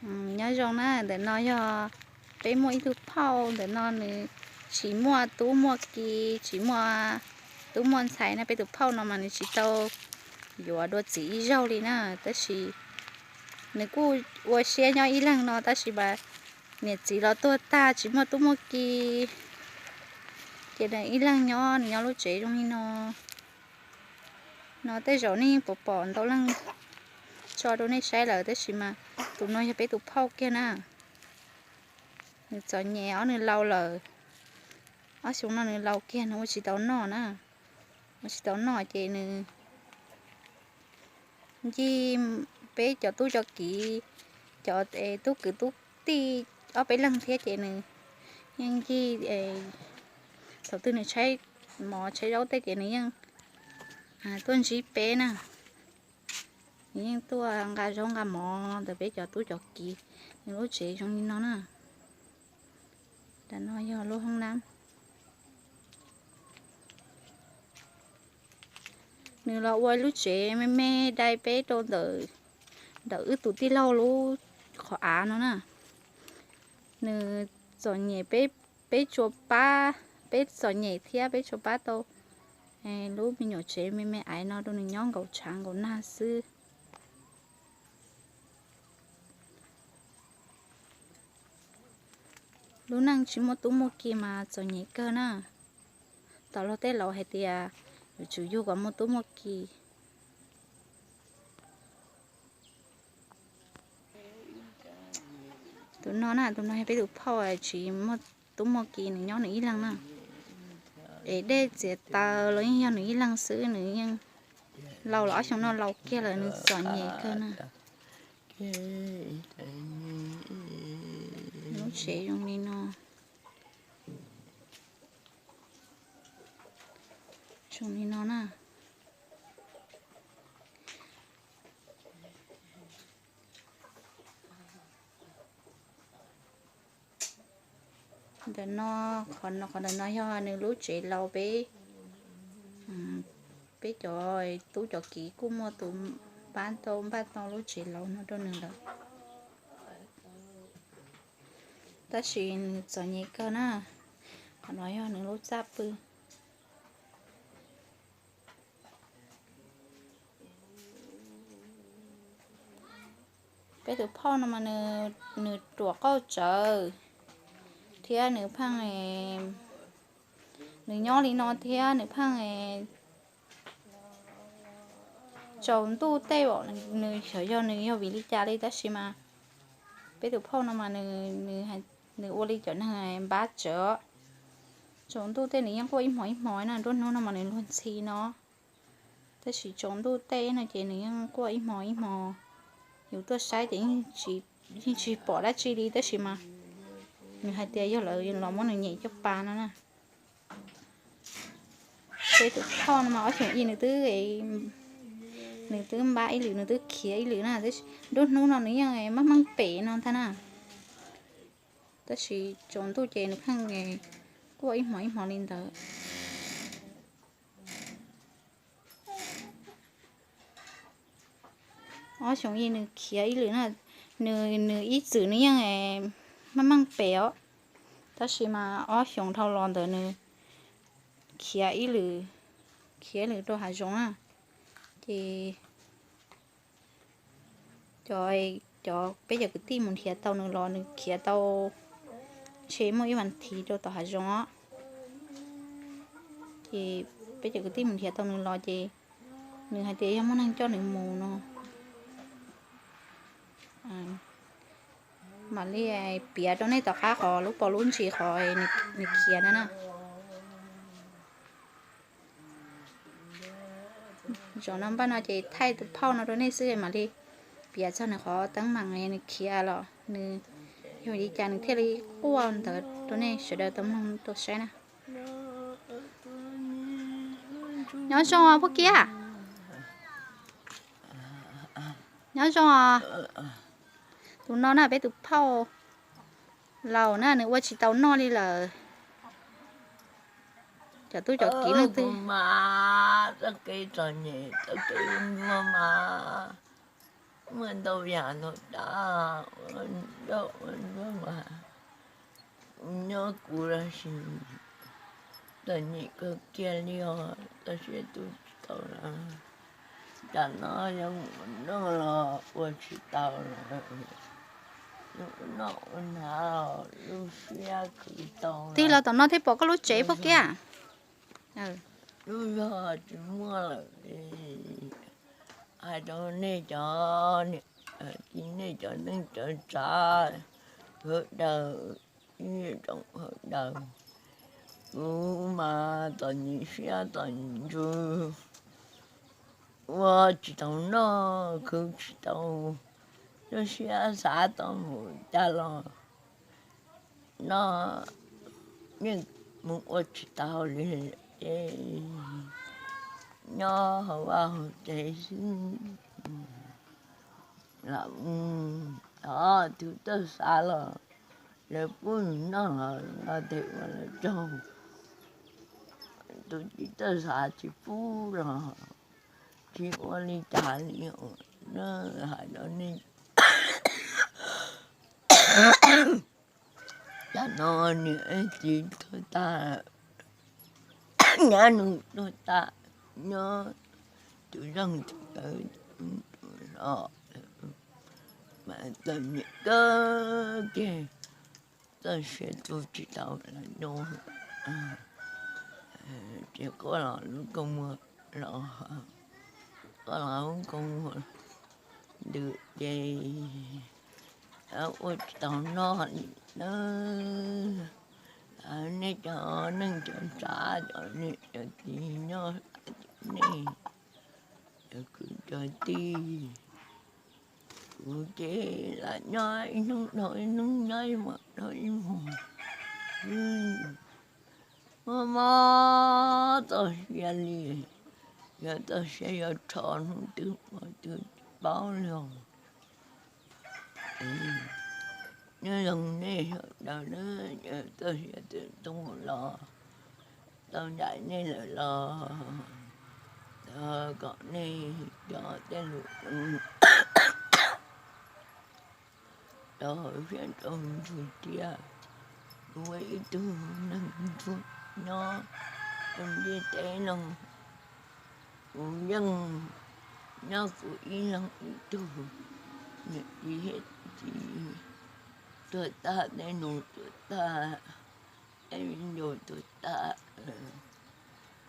Nyob zoo na, ntawm no yog peb muaj ib tug phauj, ntawm no nws tsis muaj tub muaj ki, tsis muaj tub muaj ntxhais na, peb tus phauj no mas nws tsis tau yuav dua txiv ib zaug li na, tab sis nws kuj ua siab nyob ib leeg no, tab sis mas niam txiv los tuag tag tsis muaj tub muaj ki, ces nws ib leeg nyob, nws nyob lub tsev zoo li no. No tej zaum nej yeej pom pom ntau leej tso rau nej saib lawm, tab sis mas tus no yog peb tus phauj kiag na. Nws txom nyem os, nws laus lawm, ob xyoo no nws laus kiag, nws ua tsis tau noj na, ua tsis tau noj ces nws ncig peb cov tub cov kiv, cov tub kwv tub tij ob peb leeg thiab ces nws yeej ncig, thaum twg nws tshaib mov tshaib zaub tej ces nws yeej tuaj ntsib peb na. Nws yeej tuaj nqa zaub nqa mov ntawm peb cov tub cov kiv. Nws lub tsev zoo li no na. Tam no yog lub hoob nab. Nws los ua lub tsev me me dai peb rau ntawm, ntawm wb tus tij laug lub qhov av no na. Nws txom nyem, peb tsuas pab, peb txom nyem thiab peb tsuas pab tau lub me nyuam tsev me me aiv no rau nws nyob nkaum tshav nkaum nag xwb. Lub neej tsis muaj tub muaj ki mas txom nyem kawg na. Tom luag tej laus hais tias yuav tsum yug kom muaj tub muaj ki. Tus no na, tus no yog peb tus phauj tsis muaj tub muaj ki, nws nyob nws ib leeg na. Es dej txiav taws los yeej yog nws ib leeg xwb, nws yeej laus los ob xyoo no laus kiag lawm, nws txom nyem kawg na. Lub tsev zoo li no. Zoo li no na. Ntawm no, qhov ntawm no yog nws lub tsev laus, peb, peb cov tub cov kiv kuj muaj tus pab tau npaj tau lub tsev laus no rau nws lawm. Tab sis nws txom nyem kawg na. Qhov no yog nws lub txaj pw. Peb tus phauj no mas nws ruam qauj tsawv thiab nws pheej, nws nyob li no thiab nws pheej tsaus ntuj tej, nws xyov yog nws yog vim li cas li, tab sis mas peb tus phauj no mas nws ua li cov neeg npab tsawv. Tsaus ntuj tej nws yeej quaj ib hmos ib hmos na, nruab hnub no mas nws luag ntxhi no. Tab sis tsaus ntuj tej no ces nws yeej quaj ib hmos ib hmos. Yus tuaj saib ces yeej tsis pom dab tsi li, tab sis mas nws hais tias yog lawv los muab nws nyem caj pas no na. Peb tus phauj no mas ob xyoos ib nws twb, nws twb npab ib lwm, nws twb khiav ib lwm na, nruab hnub no nws yeej meej meej pem no ntag na. Tab sis tsaus ntuj ces nws pheej quaj ib hmos ib hmos li ntawd. Ob xyoos ib nws khiav ib lwm na, nws, nws ib txwm nws yeej meej meej pem os, tab sis mas ob xyoos dhau los ntawd nws khiav ib lwm, khiav ib lwm rau hav zoov na. Ces cov, cov peb cov kwv tij mus nrhiav tau nws los nws khiav tau, ntshe muaj ib vas thiv rau tom hav zoov os. Ces peb cov kwv tij mus nrhiav tau nws los ces nws hais tias yog muaj neeg coj nws mus no. Mam li piav rau nej tom qab qhov lub paus lub ntsis qhov nws khiav na na. Zaum no npaj no ces thaij tus phauj no rau nej xwb, mam li piav txog nws qhov teeb meem nws khiav los nws yog li cas nws thiaj li quaj ntawd rau nej sawv daws tau mloog tau saib na. Nyob zoo os Phuj Kiab. Nyob zoo os. Tus no na peb tus phauj laus na, nws ua tsis tau noj li lawm. Cov tub cov kiv leej twg, muaj ntau yam ntau tas, ua nroj ua nroj mas nyob kuv los sis txom nyem kawg kiag li os, txoj sia tu tsis tau lawm. Tam no yog mus ua noj los ua tsis tau lawm, yog ua noj ua hnav los lub siab khwv tau. Tig los tom no thiaj pom koj lub tsev Phooj Kiab. Lub zog tsis muaj lawm. Hais rau nej cov niam txiv, nej cov neej cov tsav sawv daws, ib tsoom sawv daws, kuv mas txom nyem siab txom nyem ntsws, ua tsis tau noj khwv tsis tau, lub siab xav tau mus cas los no yeej mus ua tsis tau li ces nyob hauv vaj hauv tsev xwb. Lam mus, o, tus txawj xav los lawv pub noj los no tes ua lawv tsaug. Tus tsis txawj xav tsis pub los tsis ua li cas li. Hais rau nej, tam no niam txiv tuag tag, nyab nus tuag tag, nyob tus zeej tus tawv los mas txom nyem kawg kiag, txoj sia tu tsis tau lawm no. Ces koj los lub kua muag los, koj los lub kua muag ntws ces ua tsis tau noj li na. Nej cov neej cov tsav cov niam cov txiv nyob, nej cov kwv cov tij, kuv ces lam nyob ib hnub dhau ib hnub, nyob ib hmos dhau ib hmos, mob mob txoj sia li. Yog txoj sia yuav rho hnub twg hmo twg tsis paub li os. Nyob zoo nej sawv daws na, txoj sia twb tu los tau ncaim nej lawm los thov kom nej cov tej lus rau hauv siab rau ntsws tias kuv ua ib tug neeg ntsuag nyob rau ntiaj teb no, kuv yeej nyob kuv ib leeg ib tug, niam txiv txiv tuag tag, tej nus tuag tag, tej viv ncaus tuag tag,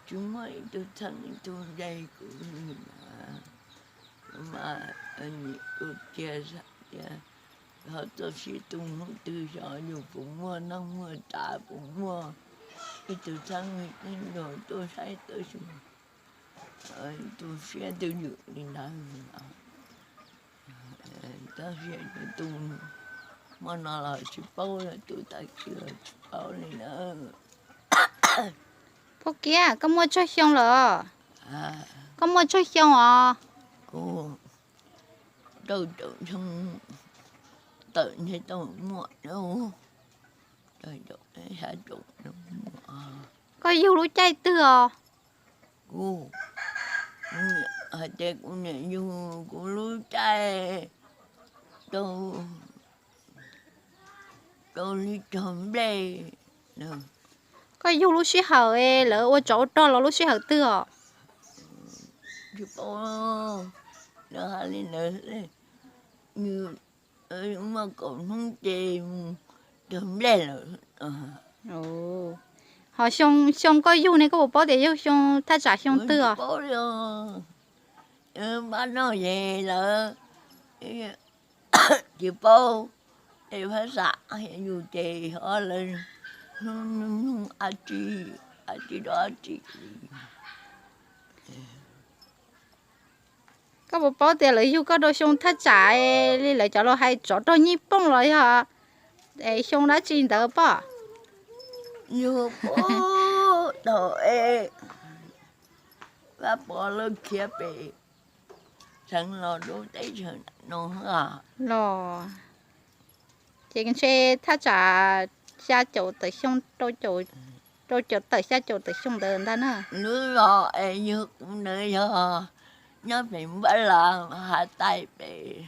tsis muaj ib tug txheeb ib tug ze kuv li na. Kuv mas nim ua kiag tias thov txoj sia tu hnub twg xyov yus puas muaj neej muaj tsav, puas muaj ib tug txheeb ib tug ncaus tuaj saib tuaj xyuas, tu siab twj ywm li ntawd. Txoj sia tu hmo no los tsis paub, tu tag kis los tsis paub li na. Phooj Kiab, koj muaj tsawg xyoo lawm? Koj muaj tsawg xyoo os? Kuv rau caum xyoo tawm ntshe tau muaj, rau caum xya caum muaj. Koj yug lub caij twg os? Kuv, hais tias kuv niam yug kuv lub caij rau, rau li cog nplej. Koj yug lub sij hawm lawv ua tsov ua rog los lub sij hawm twg os? Tsis paub, lawv hais li ntawd, muaj kaum hnub ces mus cog nplej lawm. Ho xyoo, xyoo koj yug ne koj puas paub tias yog xyoo thaj tsam xyoo twg os? Paub li, pab noj ces lawv tsis paub, tej phab xam yus ces ho lawv hnub hnub ab tsi, ab tsi rau ab tsi. Koj puas paub tias lawv yug koj rau xyoo thaj tsam li lawv cov laus hais tsov rog nyij pooj los yog xyoo dab tsi ntawd pob? Yug thaum es Vaj Pov lawv khiav pem xeev los rau teb chaws no los, ces ntshe thaj tsam xya caum tawm xyoo, rau caum tawm xya caum tawm xyoo ntawd ntag na. Lub zos es yug kuv ntawd yog Nyob pem Npab Las, Hav Tais pem,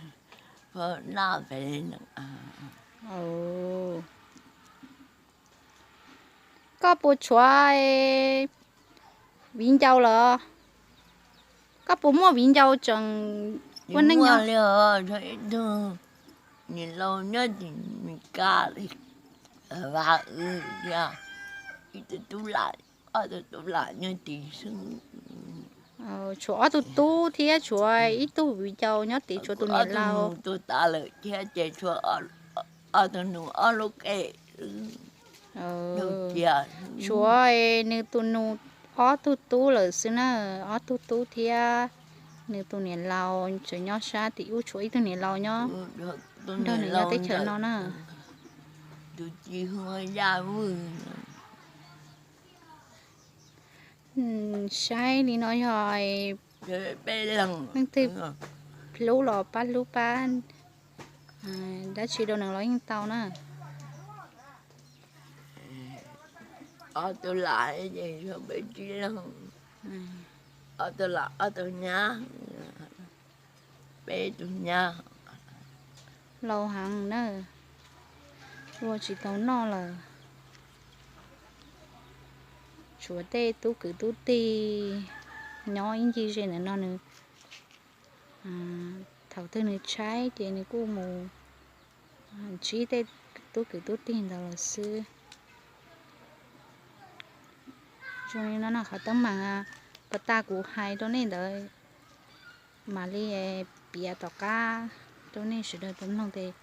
Naj pem. Koj puas tshuav viv ncaus lawm? Koj puas muaj viv ncaus tseem ua neej nyob li? Ib tug niam laus nyob tim Mes Kas li, Vam Wb thiab ib tug tub lam, ob tug tub lam nyob tim xwb. Tshuav ob tug tub thiab tshuav ib tug viv ncaus nyob tim, tshuav tus niam laus tuag tas lawm thiab ces tshuav ob tug nus ob lub qe. Tshuav nws tus nus ob tug tub lawm xwb na, ob tug tub thiab nws tus niam laus tseem nyob sab tim ub, tshuav ib tug niam laus nyob nrog nws nyob teb chaws no na. Saib li no yog leej twg hlub los pab hlub pab dab tsi rau nws los yeej tau na. Ob tug lam, ob tug lam, ob tug nyab, peb tug nyab. Laus heev na, ua tsis tau noj lawm. Tshuav tej tub kwv tub tij nyob ib ncig ze ntawm no nws, thaum twg nws tshaib ces nws kuj mus ntsib tej tub kwv tub tij ntawd lawm xwb. Zoo li no no qhov teeb meem pas tas kuv hais rau nej ntawd mam li piav tom qab rau nej sawv daws tau mloog tias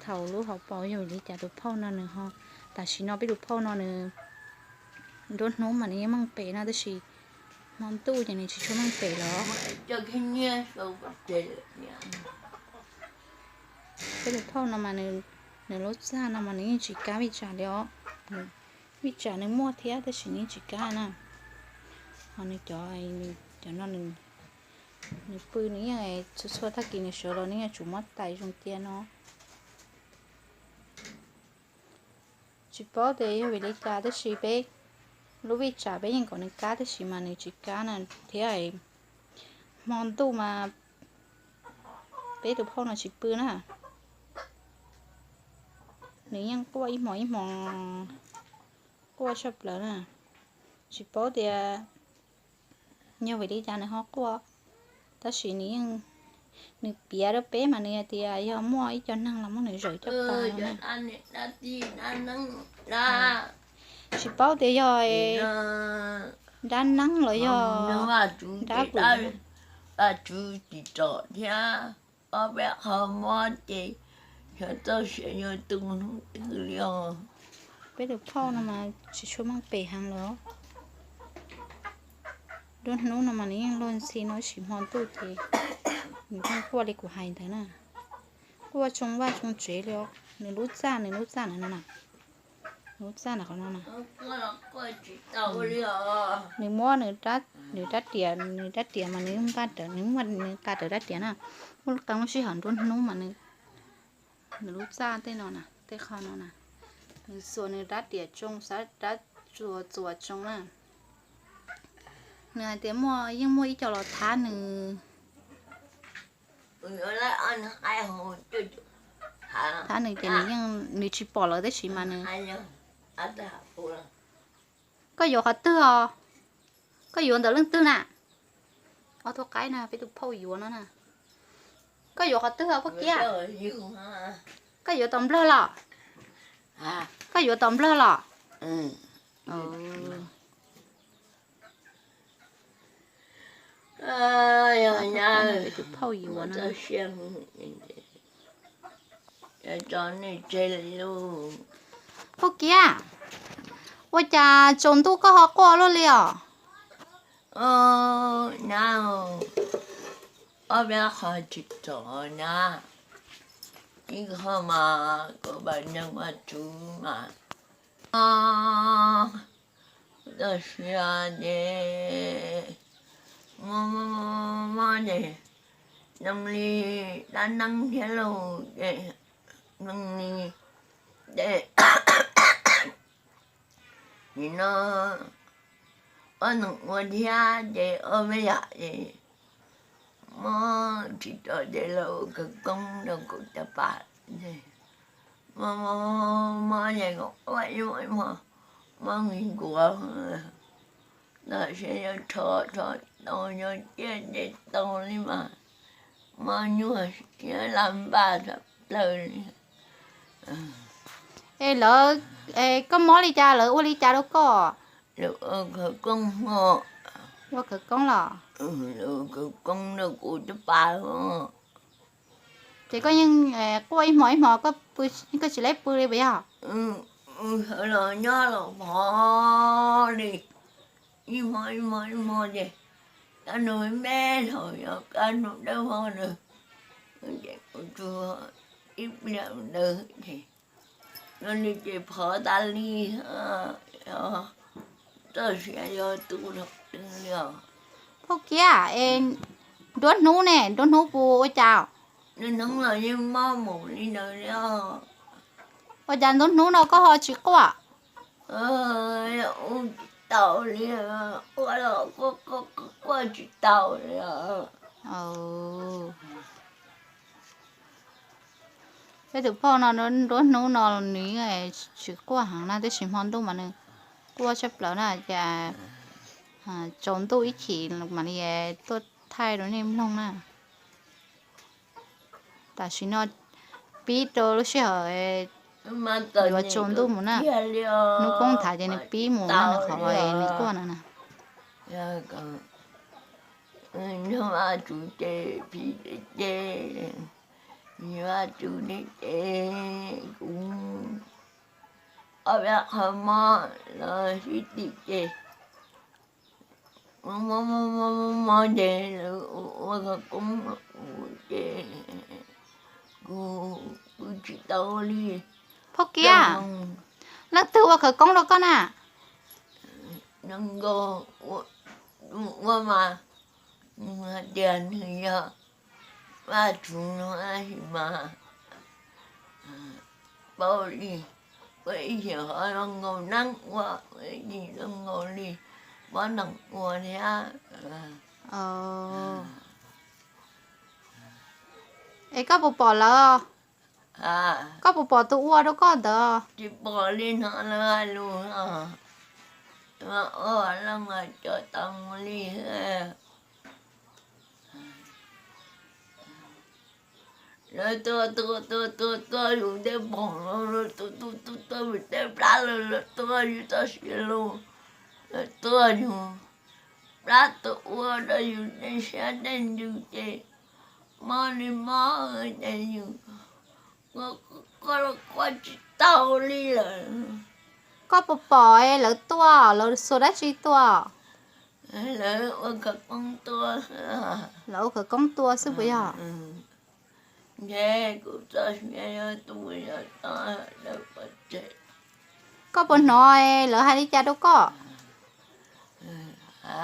thaum lub hauv paus yog vim li cas tus phauj no nws ho, tam sim no peb tus phauj no nws nruab hnub mas nws yeej meej pem no tab sis hmo ntuj ces nws tsis tshua meej pem lawm. Peb tus phauj no mas nws lub txaj no mas nws yeej tsis kab vij tsam li os. Vij tsam nws muaj thiab tab sis nws yeej tsis kab na. Ho nws cov, cov no nws pw nws yeej txhua txhua tag kis nws sawv los nws yeej yuav tsum muab tais zoo cia no. Tsis paub tias yog vim li cas tab sis peb lub vij tsam peb yeej kom nws kab tab sis mas nws tsis kab na thiab. Hmo ntuj mas peb tus phauj no tsis pw na, nws yeej quaj ib hmos ib hmos, quaj tshaj plaws na. Tsis paub tias yog vim li cas nws ho quaj, tab sis nws yeej, nws piav rau peb mas nws hais tias yog muaj ib co neeg los muab nws zawm caj pas. Tsis paub tias yog dab neeb los yog dab vwm. Vaj tswv tsis tsom thiab, ob peb qho mob ces xyov txoj sia yuav tu hnub twg li os. Peb tus phauj no mas tsis tshua meej pem heev los. Nruab hnub no mas nws yeej luag ntxhi no tab sis hmo ntuj ces nws yeej quaj li kuv hais ntawd na. Quaj tsoo vaj tsoo tsev li os. Nws lub txaj, nws lub txaj ntawm no na, nws lub txaj ntawm qhov no na. Nws muab nws rab riam, nws rab riam mas nws nqa rawv, nws muab nws nqa rawv rab riam na. Muaj lub qee lub sij hawm nruab hnub mas nws lub txaj tej no na, tej qho no na, nws xuas nws rab riam tsoo, xav rab txuas txuas tsoo na. Nws hais tias muaj, yeej muaj ib co los thab nws, thab nws ces nws yeej, nws tsis pom lawv tab sis mas nws. Koj yuav qhov twg os? Koj yuav ntawm leej twg na? Ob tug qaib na, peb tus phauj yuav no na. Koj yuav qhov twg os Paj Kiab? Koj yuav tom nplog los? Koj yuav tom nplog los? Peb tus phauj yuav no. Paj Kiab, ua cas tsaus ntuj koj ho quaj luaj li os? Nyab, ob peb qho tsis txom nyab, ib qho mas kuv pab nyeej Vaj Tswv mas txoj sia ces mob mob ces zoo li dab neeb thiab lauj ces zoo li ces nim no ob nus ua thiab ces ob peb yam ces mob tsis tau ces lawv ua khawv koob rau kuv cov pas. Mob mob ces kuv quaj ib hmos ib hmos, mob nqis nkuav, tam sim no rho rho tau, nyob ciaj ces tau li mas, mob nyuaj siab laj npaj tshaj plaws li. Es lawv, koj mob li cas lawv ua li cas rau koj? Lawv ua khawv koob hmo. Ua khawv koob los? Lawv ua khawv koob rau kuv cov pas. Ces koj yeej quaj ib hmos ib hmos, koj tsis leb pw li puas yog? Sawv los nyob los phov li, ib hmo ib hmo ib hmo ces kaj ntug me me los yog kaj ntug dawb vog ntawd, ces kuv tsuas ib pliag ntawd ces nyob li ces phov tas li, txoj sia yog tu rau twg li os. Phauj Kiab, es nruab hnub ne, nruab hnub puas ua cas? Nruab hnub los yeej mob mus li ntawd li os. Ua cas nruab hnub no koj ho tsis quaj? Ua tsis tau li, quaj los quaj quaj tsis tau li. Peb tus phauj no nruab hnub no nws tsis quaj heev na, tab sis hmo ntuj mas nws quaj tshaj plaws na, cas tsaus ntuj ib chim mam li tuaj thaij rau nej mloog na. Tam sim no pib rau lub sij hawm yuav tsaus ntuj mus na, hnub poob nthav ces nws pib mus na, nws qhov nws quaj no na. Nyob Vaj Tsum ces phim ces, nyob Vaj Tsum ces kuv ob peb qho mob los sib tim ces mob mob ces lawv ua khawv koob ces kuv pw tsis tau li. Phauj Kiab, leej twg ua khawv koob rau koj na? Zoo nkaus ua mas, hais tias nws yog Vaj Tsum no mas paub li, ua ib yam ho zoo nkaus neeb ua, ua ib yam zoo nkaus li pov noog ua thiab. Es koj puas pom lawv? Koj puas pom tus ua rau koj ntawd? Tsis pom li no lawv hais lus, ua lawv mas cov tau mus li. Lawv tuaj tuaj tuaj tuaj tuaj yus tej poom los, lawv tuaj tuaj tuaj tuaj yus tej plab los, lawv tuaj yus txoj sia los, lawv tuaj yus plab tuaj ua rau yus tej siab tej ntsws ces mob li mob ces yus quaj los quaj tsis tau li lawm. Koj puas pom lawv tuaj, lawv xuas dab tsi tuaj? Lawv ua khawv koob tuaj. Lawv ua khawv koob tuaj xwb puas yog? Ntshe kuv txoj sia yog tus yog tod lawv pov tseg. Koj puas hnov lawv hais li cas rau koj?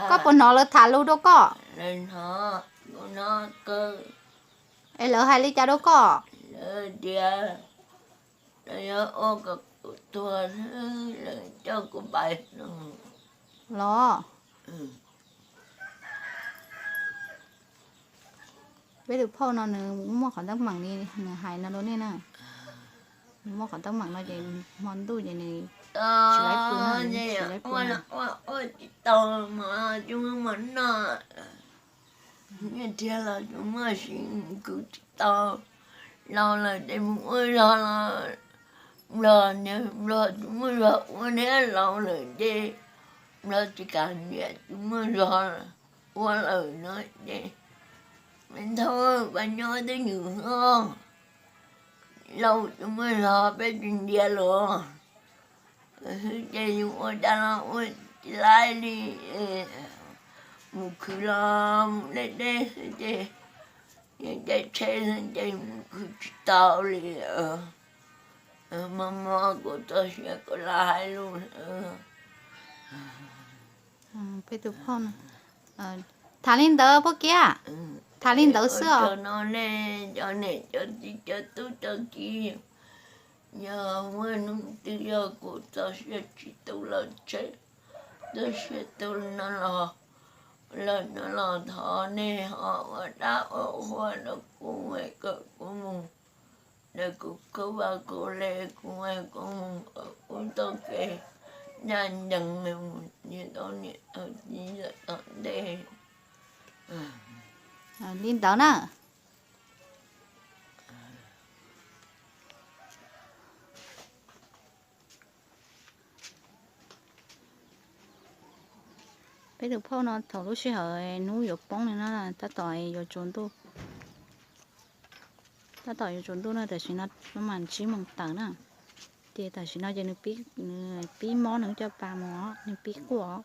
Koj puas hnov lawv tham lus rau koj? Lawv hnov, kuv hnov kawg. Es lawv hais li cas rau koj? Lawv tias lawv yuav ua kom kuv tuag xwb, lawv coj kuv pais no. Los, peb tus phauj no nws muaj qhov teeb meem li nws hais no rau nej na. Nws muaj qhov teeb meem no ces hmo ntuj ces nws tsis laib pw na, tsis laib pw na. Ua tsis tau mas coj mus noj. Nyiaj thiab los tsis muaj, sim khwv tsis tau, laus lawm ces mus ua zog los, nplog niag nplog tsis muaj zog ua thiab, laus lawm ces nplog tsis kam nyiam tsis muaj zog ua lawm no ces, me ntxhais, pab nyob twj ywm os, laus tsis muaj zog peb tsis ntiav los. Ces yus ua cas los ua tsis laib li, mus khwv los mus deb deb xwb ces, caij tsheb xwb ces mus khwv tsis tau li. Mob mob kuv txoj sia kuv lam hais lus. Peb tus phauj no tham li ntawd Phauj Kiab, tham li ntawd xwb os. No nej cov niam cov txiv cov tub cov kiv, yog muaj hnub twg yog kuv txoj sia tsis tu los tsheb, txoj sia tu no los lawm no los thov nej ho ua dab ua qhua rau kuv es kom kuv mus, es kuv khwv vaj khwv le kuv es kuv mus kom kuv tau kev ncaj ncees mus nrhiav tau niam tau txiv lawm tom ntej. Li ntawd na. Peb tus phauj no thaum lub sij hawm hnub yuav poob li no tab tom yuav tsaus ntuj, tab tom yuav tsaus ntuj no, tam sim no mas tsib moos tawm na. Ces tam sim no ces nws pib mob, nws coj pas mus, nws pib quaj.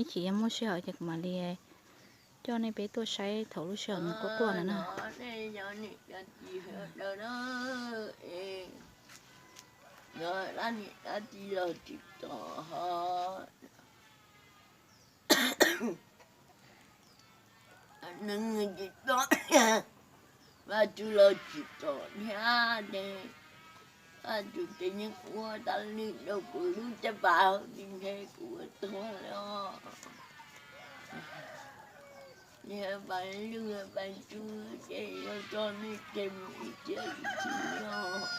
Ib chim yog muaj sij hawm ces kuv mam li coj nej peb tuaj saib thaum lub sij hawm nws quaj quaj ntawd na. Nws tsis tau, Vaj Tswv los tsis tau thiab ces Vaj Tswv ces yeej ua tas li rau kuv lub caj pas hauv tsis ntshe kuv ua tuag li os. Niag Paj Lwj Paj Tswv ces yuav tso nej ces mus ib tiam ib txhis os.